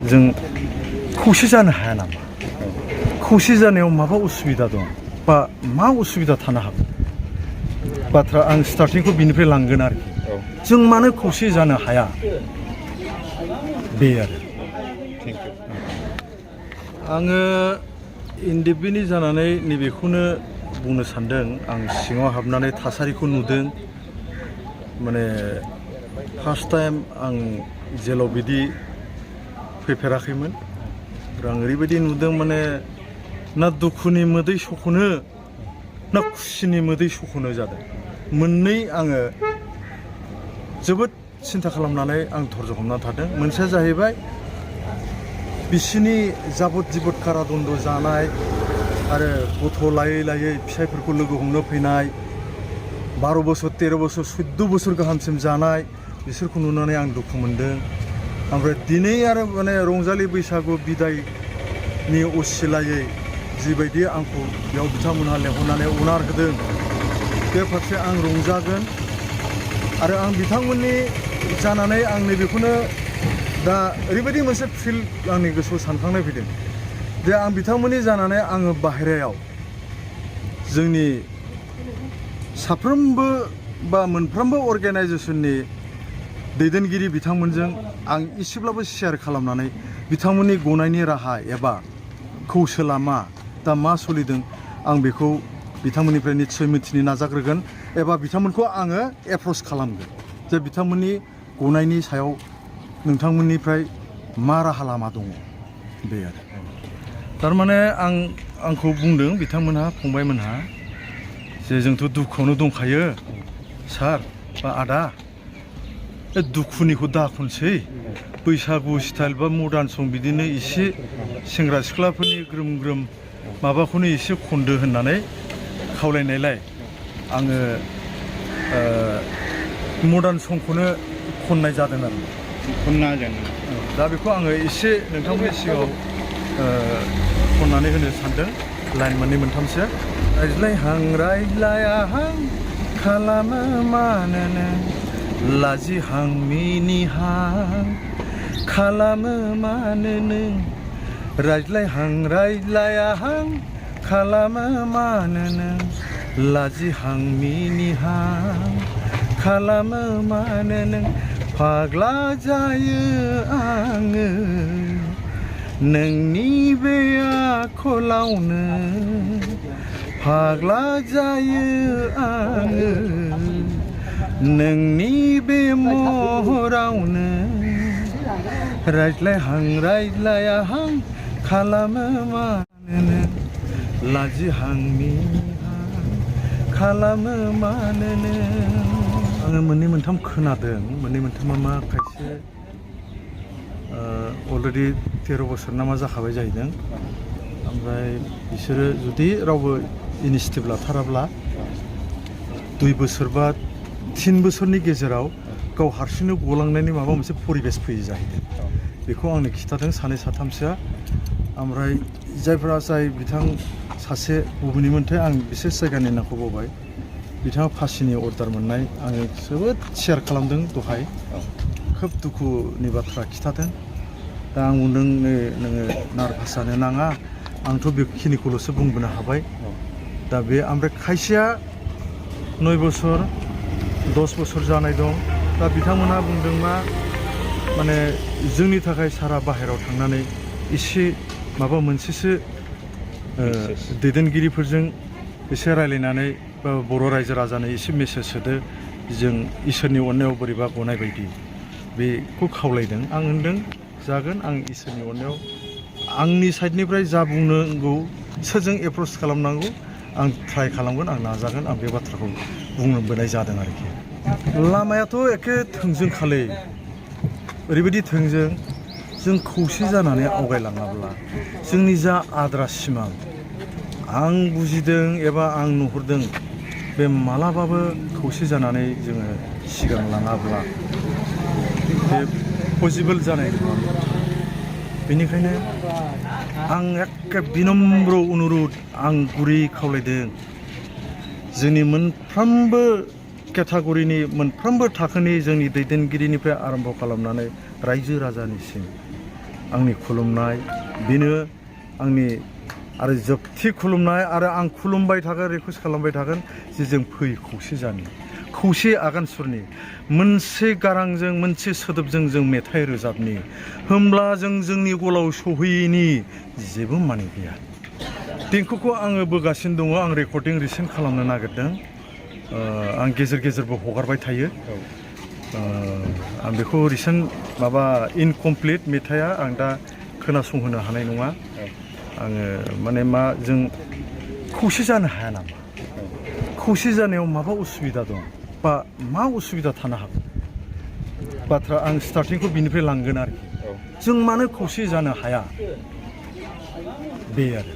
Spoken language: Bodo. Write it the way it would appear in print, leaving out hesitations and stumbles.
जों खौसे जानो हाया नामा? खौसे जानायाव माबा उसुबिदा दं बा मा उसुबिदा थानो हागौ? बाथ्रा आं स्टार्टिंखौ बिनिफ्राय लांगोन आरोखि। जों मानो खौसे जानो हाया? बे आरो आङो इन्डिपेन्डेन्ट जानानै नैबेखौनो बुंनो सानदों। आं सिङाव हाबनानै थासारिखौ नुदों। माने फार्स्ट टाइम आं जेलाव बिदि फैफेराखैमोन। आं ओरैबायदि नुदों माने ना दुखुनि मोदै सख'नो ना खुसिनि मोदै सख'नो जादों। मोननै आङो जोबोद सिन्था खालामनानै आं धर्ज हमनानै थादों। मोनसेया जाहैबाय बिसिनि जाबद जिबद कारादन्द जानाय आरो गथ' लायै लायै फिसायफोरखौ लोगो हमनो फैनाय 12 बोसोर 13 बोसोर 14 बोसोर गाहामसिम जानाय बिसोरखौ नुनानै आं दुखु मोनदों। ओमफ्राय दिनै आरो माने रंजालि बैसागु बिदायनि असिलायै जिबायदि आंखौ बेयाव बिथांमोनहा लेंहरनानै अनार होदों बे फारसे आं रंजागोन। आरो आं बिथांमोननि जानानै आं नैबेखौनो दा ओरैबायदि मोनसे फिल आंनि गोसोआव सानखांनाय फैदों जे आं बिथांमोननि जानानै आङो बाहेरायाव जोंनि साफ्रोमबो बा मोनफ्रोमबो अर्गेनाइजेसननि दैदेनगिरि बिथांमोनजों आं एसेब्लाबो शेयार खालामनानै बिथांमोननि गनायनि राहा एबा खौसे लामा दा मा सोलिदों आं बेखौ बिथांमोननिफ्राय निस्सय मिथिनो नाजाग्रोगोन एबा बिथांमोनखौ आङो एप्रच खालामगोन जे बिथांमोननि गनायनि सायाव नोंथांमोननिफ्राय मा राहा लामा दङ बे आरो थारमाने आंखौ बुंदों बिथांमोनहा फंबायमोनहा जे जोंथ' दुखुआवनो दंखायो सार बा आदा बे दुखुनिखौ दाखुनसै बैसागु स्टाइल बा मडार्न सं बिदिनो एसे सेंग्रा सिख्लाफोरनि ग्रोम ग्रोम माबाखौनो एसे खनदो होननानै खावलायनायलाय आङो मडार्न संखौनो खननाय जादों आरो दा बेखौ आङो एसे नोंथांमोननि सिगाङाव खननानै होनो सानदों लाइन मोननै मोनथामसो। रायज्लायहां रायज्लायाहां खालामो मानोनो लाजिहां मिनिहां खालामो मानोनो रायज्लायहां रायज्लायाहां खालामो मानोनो लाजिहां मिनिहां खालामो मानोनो फाग्ला जायो आङो नोंनि बे आखलावनो फाग्ला जायो आङो नोंनि बे महरावनो रायज्लायहां रायज्लायाहां खालामो मानोनो लाजिहां मिनिहां खालामो मानोनो आङो मोननै मोनथाम खोनादों मोननै मोनथामा मा खायसे अलरेडि 13 बोसोर नामा जाखाबाय जाहैदों। ओमफ्राय बिसोरो जुदि रावबो इनिसियेटिभ लाथाराब्ला 2 बोसोर बा 3 बोसोरनि गेजेराव गाव हारसिंनो गलांनायनि माबा मोनसे परिबेस फैयो जाहैदों। बेखौ आंनो खिथादों सानै साथामसोआ। ओमफ्राय जाय बिथां सासे बबेनिमोनथाय आं बिसेस जायगानि नामखौ बावबाय बिथाङा फासिनि अर्डार मोननाय आङो जोबोद शेयार खालामदों दहाय खोब दुखुनि बाथ्रा खिथादों। दा आं बुंदों नोङो नार्भास जानो नाङा आंथ' बेखिनिखौल'सो बुंबोनो हाबाय। दा बे ओमफ्राय खायसेया 9 बोसोर 10 बोसोर जानाय दं। दा बिथांमोनहा बुंदों मा माने जोंनि थाखाय सारा बाहेरायाव थांनानै एसे माबा मोनसेसो दैदेनगिरिफोरजों एसे रायलायनानै बा बर' रायजो राजानो एसे मेसेज होदो जों इसोरनि अननायाव बोरैबा गनाय बायदि बेखौ खावलायदों। आं होनदों जागोन आं इसोरनि अननायाव आंनि साइडनिफ्राय जा बुंनांगौ सोरजों एप्रच खालामनांगौ आं ट्राइ खालामगोन आं नाजागोन आं बे बाथ्राखौ बुंबोनाय जादों आरोखि। लामायाथ' एखे थोंजों खालै ओरैबायदि थोंजों जों खौसे जानानै आवगायलाङाब्ला जोंनि जा आद्रा सिमां आं बुजिदों एबा आं नुहुरदों बे मालाबाबो खौसे जानानै जोङो सिगां लाङाब्ला बे पसिबोल जानाय नङा। बेनिखायनो आं एखे बिनम्र अनुरद आं गुरै खावलायदों जोंनि मोनफ्रोमबो केटागरिनि मोनफ्रोमबो थाखोनि जोंनि दैदेनगिरिनिफ्राय आरम्भ खालामनानै रायजो राजानिसिम आंनि खुलुमनाय बेनो आंनि आरो जोबथि खुलुमनाय आरो आं खुलुमबाय थागोन रिकुवेस्ट खालामबाय थागोन जे जों फै खौसे जानो खौसे आगान सुरनि मोनसे गारांजों मोनसे सोदोबजों जों मेथाइ रोजाबनि होमब्ला जों जोंनि गलाव सहैयैनि जेबो माने गैया देंखोखौ आङो बोगासिनो दङ आं रेकर्डिं रिसेन्ट खालामनो नागिरदों आं गेजेर गेजेरबो हगारबाय थायो आं बेखौ रिसेन्ट माबा इनकमप्लिट मेथाइआ आं दा खोनासंहोनो हानाय नङा आङो माने मा जों खौसे जानो हाया नामा खौसे जानायाव माबा उसुबिदा दं बा मा उसुबिदा थानो हागौ बाथ्रा आं स्टार्टिंखौ बिनिफ्राय लांगोन आरोखि जों मानो खौसे जानो हाया बे आरो